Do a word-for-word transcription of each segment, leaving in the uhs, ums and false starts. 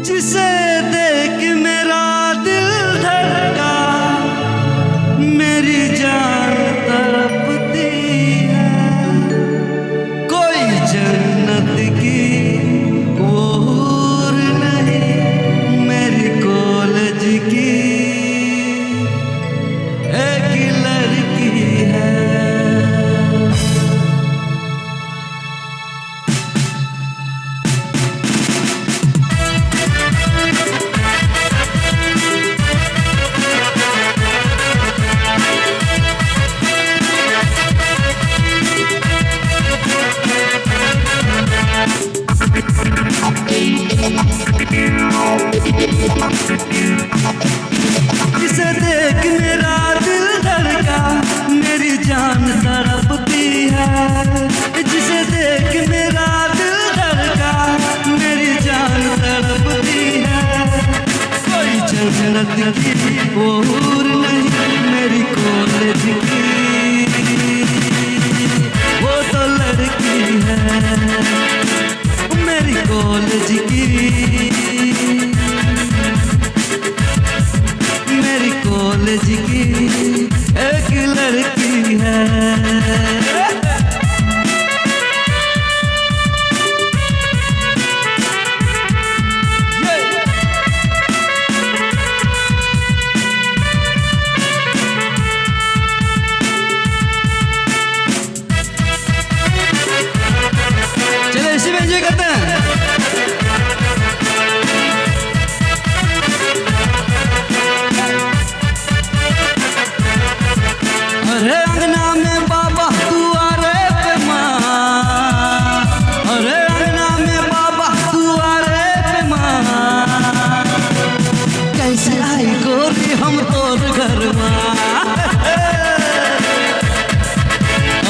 जिसे देख मेरा दिल धड़का, मेरी जान तड़पती है। कोई जन्नत की वो हूर नहीं, मेरी कॉलेज की एक लड़की है। जिसे देख मेरा दिल धड़का, मेरी जान तड़पती है। जिसे देख मेरा दिल धड़का, मेरी जान तड़पती है। कोई जन्नत की वो हूर नहीं, मेरी कॉलेज की वो तो लड़की है, मेरी कॉलेज की, मेरी कॉलेज की एक लड़की है। चलो, इसी में एंजॉय करते हैं। अरे अंगना में बाबा दुआरे पे माँ, अरे अंगना में बाबा दुआरे पे माँ, कैसे आई गोरी हम तोर घर माँ।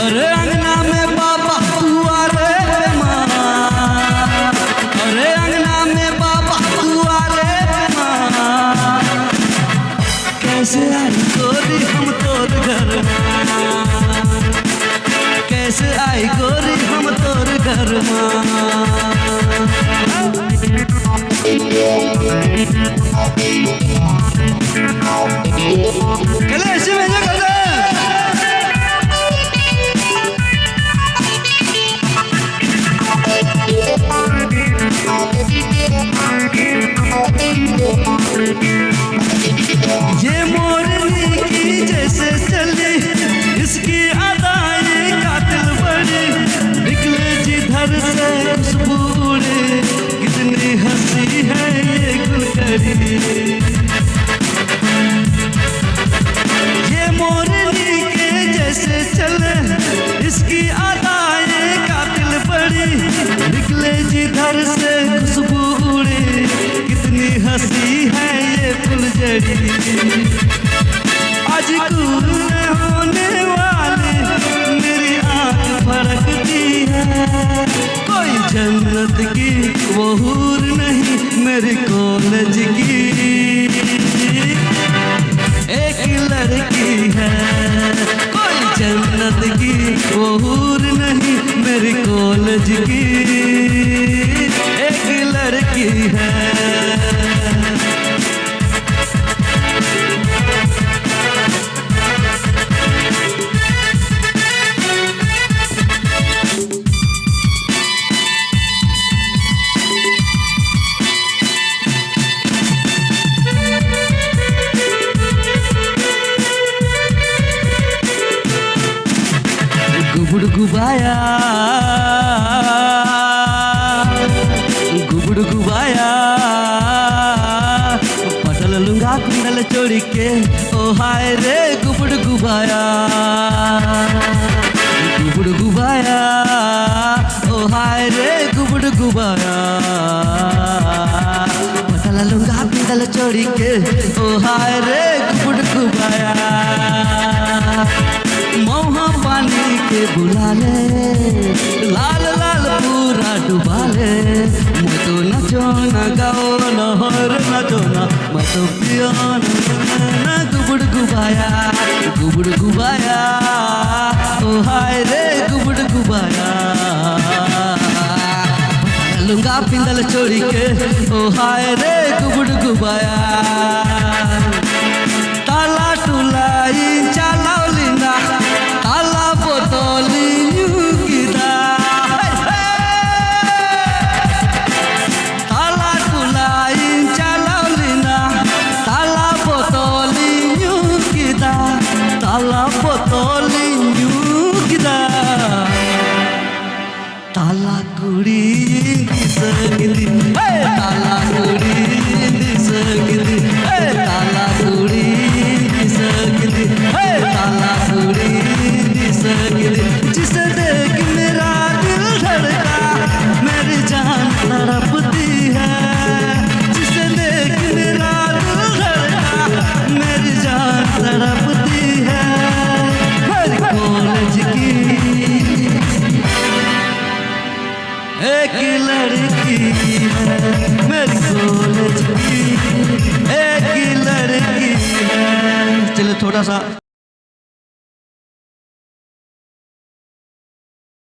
अरे अंगना में बाबा दुआरे पे माँ, ᱠᱷᱟᱹᱞᱤ ᱤᱥᱤᱱ ᱦᱤᱡᱩᱜ ᱠᱟᱱᱟ᱾ ये मोरनी की जैसे चली, इसकी अदाएं कातिल बड़ी, निकले जिधर से खुशबू उड़े, कितनी हंसी है ये गुलकड़ी। ये मोरनी के जैसे चले, इसकी अदाएं कातिल बड़ी, निकले जिधर से खुशबू उड़े, कितनी हंसी है ये फुलझड़ी। आज कूल होने वाले मेरी आंख फड़कती है, कोई जन्नत की वो हूर नहीं मेरी कॉलेज की एक लड़की है। कोई जन्नत की वो हूर नहीं मेरी कॉलेज की एक लड़की है। गुबुड़ गुबाया, गुबुड़ गुबाया, पटल लुंगा कुंडल चोरी के, ओ हाय रे गुबुड़ गुबाया, गुबुड़ गुबाया, ओ हाय रे गुबुड़ गुबाया। पटल लुंगा कुंडल चोरी के, ओ हाय रे गुबुड़ गुबाया। मौहा पानी के बुला ले, लाल लाल पूरा डुबा ले। मैं तो नचो ना गाओ ना हर नचो ना, मैं तो पियो ना, ना गुबुड़ गुबाया, गुबुड़ गुबाया। ओ हाय रे गुबुड़ गुबाया। ᱟᱯᱤᱸᱫᱟᱞ ᱪᱚᱲᱤ ᱠᱮ, ᱳ ᱦᱟᱭ ᱨᱮ ᱜᱩᱵᱩᱰ ᱜᱩᱵᱟᱭᱟ᱾ ᱛᱟᱞᱟ ᱴᱚᱞᱟᱭᱤᱧ ᱪᱟᱞᱟᱣ ᱞᱮᱱᱟ, ᱛᱟᱞᱟ ᱵᱚᱛᱚᱞᱤᱧ ᱧᱩ ᱠᱮᱫᱟ᱾ ᱛᱟᱞᱟ ᱴᱚᱞᱟᱭᱤᱧ ᱪᱟᱞᱟᱣ ᱞᱮᱱᱟ, ᱛᱟᱞᱟ ᱵᱚᱛᱚᱞᱤᱧ ᱧᱩ ᱠᱮᱫᱟ, ᱛᱟᱞᱟ ᱵᱚᱛᱚᱞᱤᱧ ᱧᱩ ᱠᱮᱫᱟ᱾ ᱛᱟᱞᱟ ᱠᱩᱲᱤᱧ ᱫᱤᱥᱟᱹ ᱠᱮᱫᱮ, ᱦᱮ! ᱛᱟᱞᱟ ᱠᱩᱲᱤᱧ ᱫᱤᱥᱟᱹ ᱠᱮᱫᱮ, ᱦᱮ! ᱛᱟᱞᱟ ᱠᱩᱲᱤᱧ ᱫᱤᱥᱟᱹ ᱠᱮᱫᱮ, ᱦᱮ! ᱛᱟᱞᱟ ᱠᱩᱲᱤᱧ ᱫᱤᱥᱟᱹ ᱠᱮᱫᱮ᱾ जिसे देख मेरा दिल धड़का, मेरी जान तड़पती है। जिसे देख मेरा दिल धड़का, मेरी जान तड़पती है। मेरी कॉलेज की एक लड़की है, मेरी कॉलेज की एक लड़की है। चलिए, थोड़ा सा